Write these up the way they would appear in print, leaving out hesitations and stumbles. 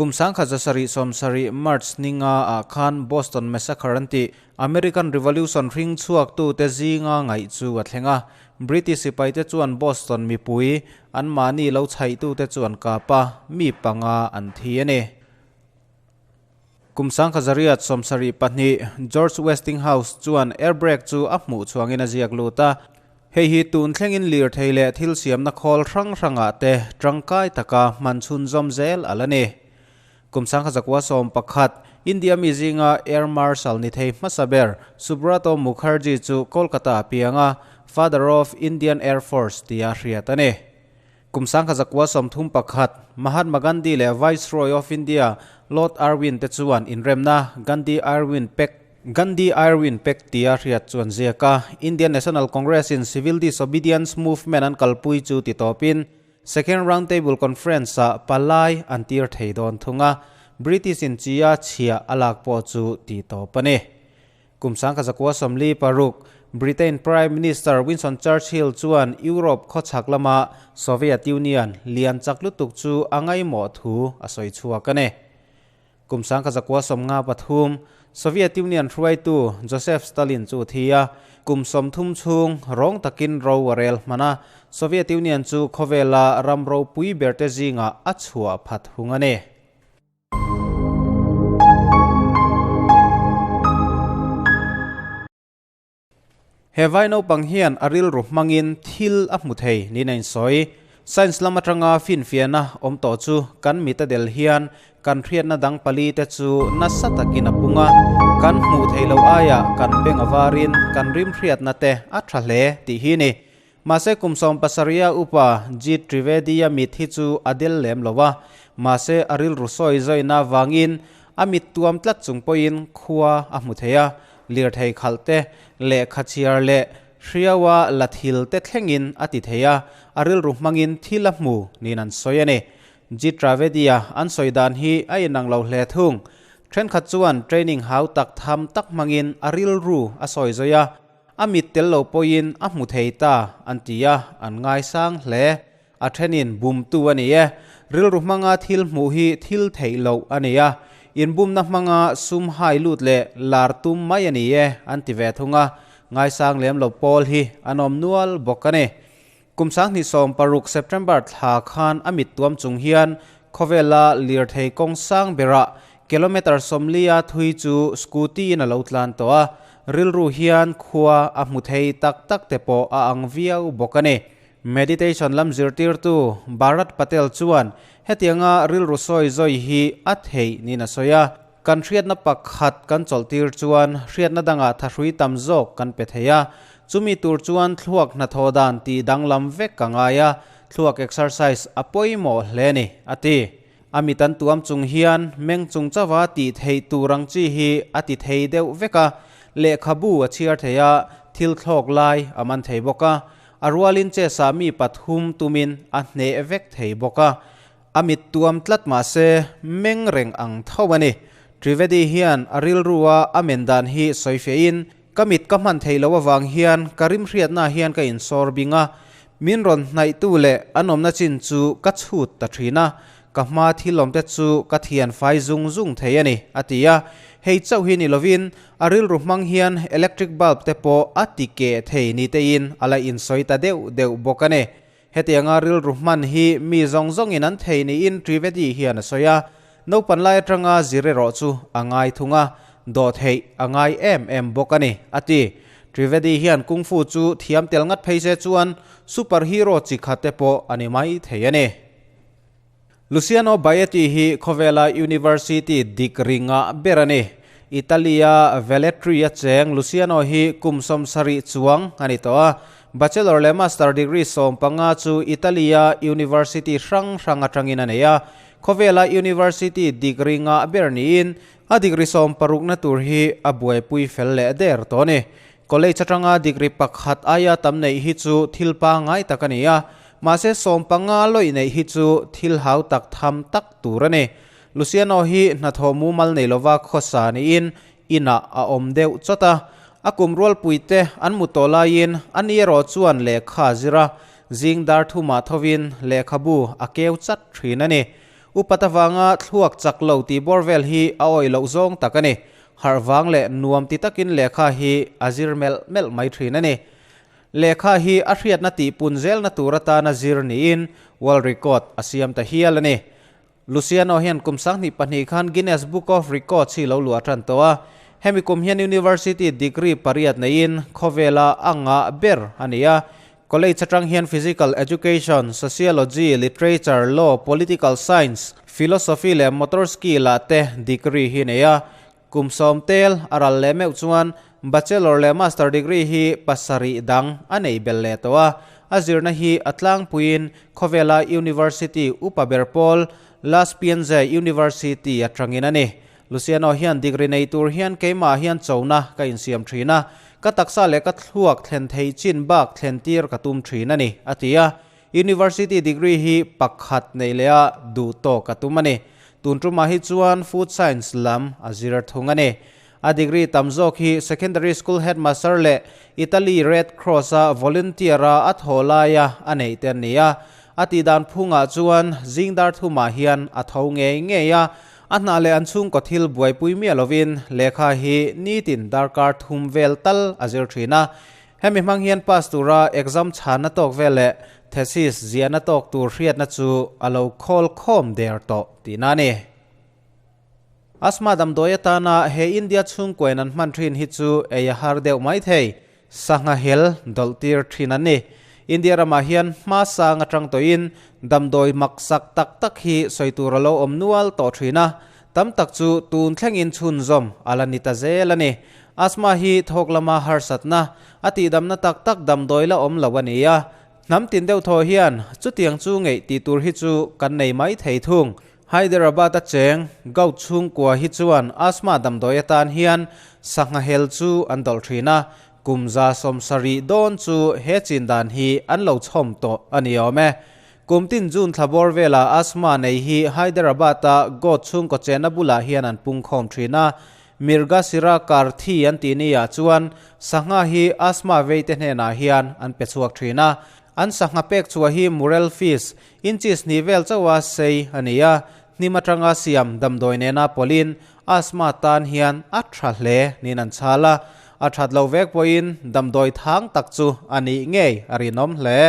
Kum 1770 March ninga ah khan Boston Massacre an tih American Revolution hring chhuaktute zinga ngaih chu a thleng a. British sipaite chuan Boston mipui anmahni lo chhaihtute chu an kap a, mi panga an thi a ni. Kum 1872 George Westinghouse chuan air brake chu a hmuh chhuangin a ziak lut a. Hei hi tun thlengin lirthei leh thil siamna khawl hrang hrangah te tangkai taka hman chhunzawm zel a la ni. Kum 1911, India mi zinga Air Marshal ni thei hmasa ber Subrato Mukherjee chu Kolkata a piang a, Father of Indian Air Force tia hriat a ni. Kum 1931, Mahatma Gandhi leh Viceroy of India Lord Irwin te chuan inremna Gandhi-Irwin Pact, Gandhi-Irwin Pact tia hriat chu an ziak a, Indian National Congress-in Civil Disobedience Movement an kalpui chu ti tawpin Second Round Table Conference-ah palai an tir thei dawn thung a, British-in chia chhiah a lak pawh chu ti tawp a ni. Kum 1946, Britain Prime Minister Winston Churchill chuan Europe khawchhak lama Soviet Union lian chak lutuk chu a ngaimawh thu a sawi chhuak a ni. Kum 1953, Soviet Union hruaitu Joseph Stalin chu thi a, kum 30 chhung rawng takin ro a rel hman a, Soviet Union chu khawvela ram ropui berte zingah a chhuah phat hung a ni. He vai naupang hian a rilru hmangin thil a hmu thei niin a insawi. Science lam atanga finfiahna awm tawh chu kan mit a del hian kan hriatna dang pali te chu nasa takin a pung a, kan hmuh theih loh aiah kan beng a varin kan rim hriatna te a tha hle tih hi ni. Mahse kum 17 a upa Jeet Trivedi-a mit hi chu a del lem lo a, mahse a rilru sawi zawina avangin a mit tuam tlat chung pawhin khua a hmu thei a, lirthei khalh te, lehkha chhiar leh hriaua la thil te thlengin a ti thei a, a rilru hmangin thil a hmu niin an sawi a ni. Jeet Trivedi-a an sawi dan hi a inang lo hle thung. Thenkhat chuan training hau tak tham tak hmangin a rilru a sawi zawi a, A mit tel lo pawhin a hmu thei ta, an ti a, an ngaisang hle. A thenin bumtu a ni e. Rilru hmanga thil hmuh hi thil theih loh a ni a, inbumna hmanga sum hai lut leh lar tum mai a ni e, an ti ve thung a. Ngaisang lem lo pawl hi an awm nual bawk a ni. Kum 2016 September thla khan a mit tuam chung hian khawvela lirthei kawng sang berah kilometre 40 a thui chu scooty in a lo tlan tawh a, rilru hian khua a hmu thei tak tak te pawh a ang viau bawk a ni. Meditation lam zirtirtu Bharat Patel chuan hetianga rilru sawi zawi hi a theih niin a sawi a, kan hriatna pakhat kan chawlhtir chuan hriatna dangah thahrui tam zawk kan pe thei a, Chumi tur chuan thluak hnathawh dan tih danglam vek ka ngai a, thluak exercise a pawimawh hle a ni, a ti. A mit an tuam chung hian meng chung chauha tih theih tur ang chi hi a ti thei deuh vek a, lehkhabu a chhiar thei a, thil thlawk lai a man thei bawk a, a rualin chess-ah mi pathum tumin a hneh vek thei bawk a. A mit tuam tlat mah se meng reng ang tho a ni. Trivedi hian a rilrua a men dan hi sawi fiahin, Ka mit ka hman theih loh avang hian ka rim hriatna hian ka insawr bing a, min rawn hnaihtu leh an awmna chin chu ka chhut ta thin a, ka hma thil awmte chu ka thian fai zung zung thei a ni, a ti a. Hei chauh hi ni lovin a rilru hmang hian electric bulb te pawh a ti keh thei ni tein a la insawi ta deuh deuh bawk a ni. Hetianga rilru hman hi mi zawng zawngin an thei niin Trivedi hian a sawi a, naupan lai atanga zir erawh chu a ngai thung a, dawh theih a ngai em em bawk a ni, a ti. Trivedi hian Kung Fu chu thiam tel ngat phei se chuan super hero chi khat te pawh a ni mai thei a ni. Luciano Baietti hi khawvela university dik ringah ber a ni. Italy-a Velletri-a cheng Luciano hi kum 70 chuang a ni tawh a. Bachelor leh Master degree 15 chu Italy-a university hrang hrang atangin a nei a. Khawvela university dik ringah ber niin a degree 60na tur hi a buaipui fel leh der tawh a ni. College atanga degree pakhat aia tam neih hi chu thil pangngai tak a ni a, mahse 15 lawih neih hi chu thil hau tak tham tak tur a ni. Luciano hi hnathawh mumal nei lova khawsa niin inah a awm deuh chawt a, a kum rualpuite an mu tawh laiin a ni erawh chuan lehkha a zir a, zing dar thumah thovin lehkhabu a keu chat thin a ni. Upat avanga thluak chak lo tih bawr vel hi a awih loh zawng tak a ni. Harh vang leh nuam ti takin lehkha hi a zir melh melh mai thin a ni. Lehkha hi a hriatna tih pun zelna tur atana zir niin World Record a siam ta hial a ni. Luciano hian kum 22 khan Guinness Book of Records hi lo luah tan tawh a, hemi kum hian University degree pariat neiin khawvela a ngah ber a ni a. College atang hian Physical Education, Sociology, Literature, Law, Political Science, Philosophy leh Motor Skill ah te degree hi nei a. Kum sawm tel a ral leh meuh chuan Bachelor leh Master degree hi pasarih dang a nei bel leh tawh a. A zirna hi a tlangpuiin khawvela University upa ber pawl La Sapienza University atangin a ni. Luciano hian degree nei tur hian keimah hian chona ka insiam thin a, ka taksa leh ka thluak thlen thei chin bak thlen tir ka tum thin a ni, a ti a. University degree hi pakhat neih leh a duh tawk a tum a ni. Tun tumah hi chuan Food Science lam a zir thung a ni. A degree tam zawk hi Secondary School Headmaster leh Italy Red Cross-a volunteer-a a thawh laia a neih te an ni a. A tihdan phungah chuan zing dar thumah hian a tho ngei ngei a, a hnah leh an chhungkaw thil buaipui miah lovin lehkha hi nitin darkar thum vel tal a zir thin a. Hemi hmang hian pass tura exam chhanna tawk vel leh thesis ziahna tawk tur hriatna chu a lo khawl khawm der tawh tihna a ni. Asthma damdawi atana he India chhungkuain an hman thin hi chu ei a har deuh mai thei. Sangha hel dawlh tir thin an ni. India ramah hian hma sang atang tawhin damdawi mak sak tak tak hi sawi tur a lo awm nual tawh thin a, tam tak chu tun thlengin chhunzawm a la ni ta zel a ni. Asthma hi thawk lama harsatna, a tihdamna tak tak damdawi la awm lo a ni a. Hnam tin deuh thaw hian chutiang chu ngeih tih tur hi chu kan nei mai thei thung. Hyderabad a cheng Gout chhungkua hi chuan asthma damdawi atan hian sangha hel chu an dawlh thin a, kum 70 dawn chu he chin dan hi an lo chhawm tawh a ni awm e. Kum tin June thla bawr velah asthma nei hi Hyderabad a Gout chhungkaw chenna bulah hian an pungkhawm thin a, Mirgasira Karthi an tih ni ah chuan sangha hi asthma veite hnenah hian an pe chhuak thin a. An sangha pek chhuah hi murel fish, inches hnih vel chauha sei a ni a, hnim atanga siam damdawi nena pawlhin asthma tan hian a tha hle niin an chhal a, a that loh vek pawhin damdawi thang tak chu a nih ngei a rinawm hle.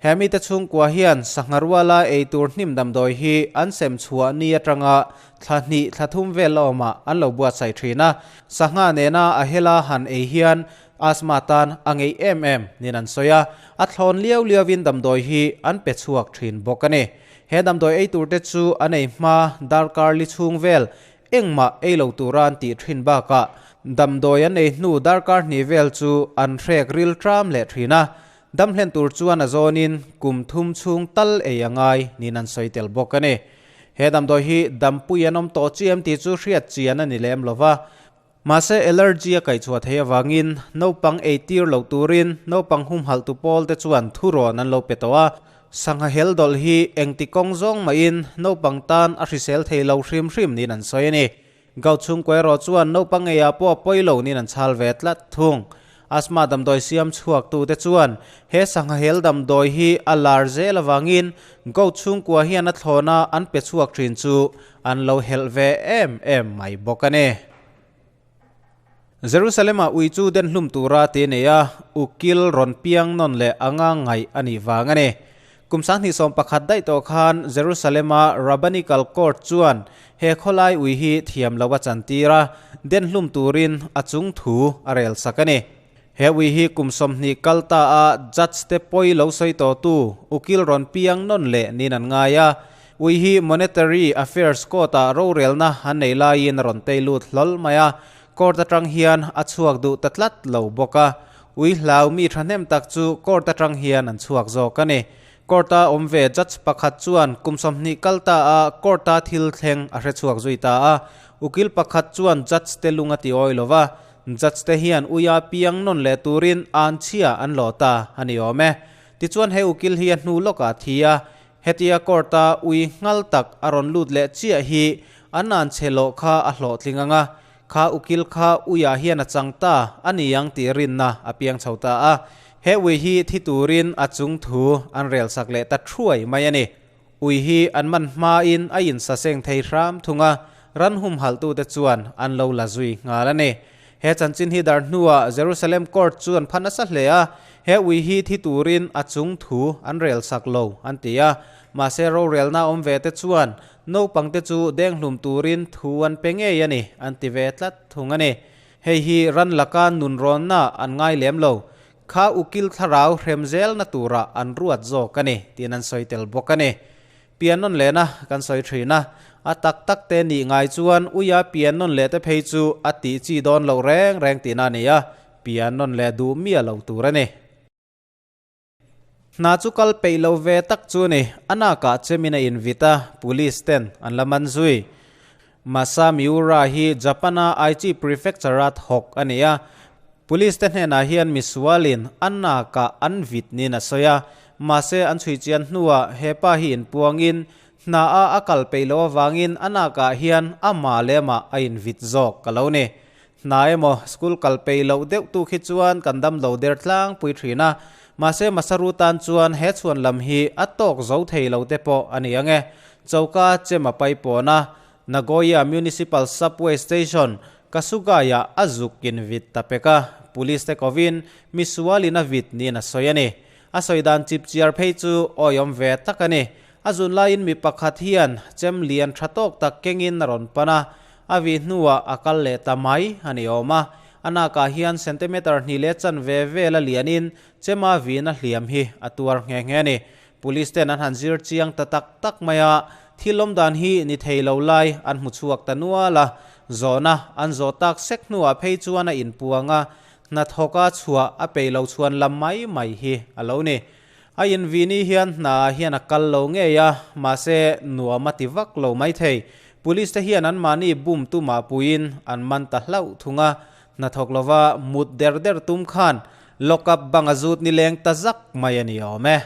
He mite chhungkua hian sangha ruala ei tur hnim damdawi hi an sem chhuah ni atanga thla hnih thla thum vel la awmah an lo buatsaih thin a, sangha nena a hela han ei hian Asthma tan a ngeih em em niin an sawi a, a thlawn liau liauin damdawi hi an pe chhuak thin bawk a ni. He damdawi ei turte chu an ei hma darkar li chhung vel engmah ei lo tura an tih thin bakah damdawi an ei hnu darkar hnih vel chu an hrek ril tram leh thin a, dam hlen tur chuan a zawnin kum thum chhung tal ei a ngai niin an sawi tel bawk a ni. He damdawi hi dampui an awm tawh chiam tih chu hriat chian a ni lem lova, Mahse allergy a kaihchhuah theih avangin naupang ei tir loh turin naupang humhalh tu pawl te chuan thurawn an lo pe tawh a. Sangha hel dawlh hi engti kawng zawng mahin naupang tan a hrisel thei lo hrim hrim niin an sawi a ni. Gout chhungkaw erawh chuan naupang eiah pawh a pawi lo niin an chhal ve tlat thung. Asthma damdawi siam chhuak tu te chuan he sangha hel damdawi hi a lar zel avangin Gout chhungkua hian a thlawna an pe chhuak thin chu an lo helh ve em em mai bawk a ni. Jerusalem-ah ui chu den hlum tura ti a nei a, ukil rawn piang nawn leh anga ngaih a nih vang a ni. Kum 2011 daih tawh khan Jerusalem-a Rabbinical Court chuan he khawlai ui hi thiam lo a chantir a, den hlum turin a chung thu a rel sak a ni. He ui hi kum 20 kal ta a judge te pawi lo sawi tawhtu ukil rawn piang nawn leh niin an ngai a. Ui hi Monetary Affairs Court-ah rorelna an nei laiin a rawn tei lut hlawl mai a, court atang hian a chhuak duh ta tlat lo bawk a. Ui hlau mi thahnem tak chu court atang hian an chhuak zawk a ni. Court-a awm ve judge pakhat chuan kum 20 kal ta a court-a thil thleng a hre chhuak zui ta a. Ukil pakhat chuan judge te lung a ti awi lo va, judge te hian uia piang nawn leh turin an chhia an lawh ta a ni awm e. Tichuan he ukil hi a hnu lawkah a thi a, Hetia court-a ui nghal tak a rawn lut leh chiah hi an an chhe loh kha a hlawhtling ang a, kha ukil kha uiah hian a chang ta a ni ang tih rinna a piang chho ta a. He ui hi thi turin a chung thu an rel sak leh ta thuai mai a ni. Ui hi an man hmain a insaseng thei hram thung a, ran humhalhtute chuan an lo la zui nghal a ni. He chanchin hi dar hnuah Jerusalem court chu an pha nasa hle a, he ui hi thi turin a chung thu an rel sak lo an ti a. Mahse rorelna awm ve te chuan naupangte chu denghlum turin thu an pe ngei a ni an ti ve tlat thung a ni. Hei hi ran laka nunrawnna an ngai lem lo. Kha ukil thlarau hrem zelna turah an ruat zawk a ni tiin an sawi tel bawk a ni. Pian nawn lehna kan sawi thin a, a tak tak te nih ngai chuan uia pian nawn leh te phei chu a tih chi dawn loh reng reng tihna a ni a, pian nawn leh duh miah lo tur a ni. Hna chu kal peih lo ve tak chu a ni, a nakah chemin a invit a, police ten an la man zui. Masa Miura hi Japan-a Aichi Prefecture-a thawk a ni a, Police te hnenah hian misualin a nakah an vit niin a sawi a, mahse an chhui chian hnuah he pa hi inpuangin hna a a kal peih loh avangin a nakah hian amah leh amah a invit zawk ka lo ni. Hna emaw school kal peih loh deuh tu khi chuan kan dam lo der tlangpui thin a, mahse Masaru tan chuan he chhuan lam hi a tawk zo thei lo te pawh a ni ang e. Choka chem a paipawn a, Nagoya Municipal Subway Station, Kasugaya a zuk in vit ta pek a, Police te kovin misual in a vit niin a sawi a ni. A sawi dan chip chiar phei chu awihawm ve tak a ni. A zun laiin mi pakhat hian chem lian tha tawk tak kengin a rawn pan a, a vih hnuah a kal leh ta mai a ni awm a. A nakah hian centimeter hnih leh chanve vel a lianin chema vihna hliam hi a tuar nghe nghe a ni. Police ten an han zir chiang ta tak tak mai a, thil awm dan hi ni thei lo lai an hmu chhuak ta nual a, zawhna an zawh tak sek hnuah phei chuan a inpuang a, hnathawka chhuah a peih lo chhuan lam mai mai hi a lo ni. A invini hian hna ah hian a kal lo ngei a, mahse nuam a ti vak lo mai thei. Police te hian anmahni bum tumah puiin an man ta hlauh thung a, hnathawk lova mut der der tum khan lock up bang a zut nileng ta zak mai a ni awm e.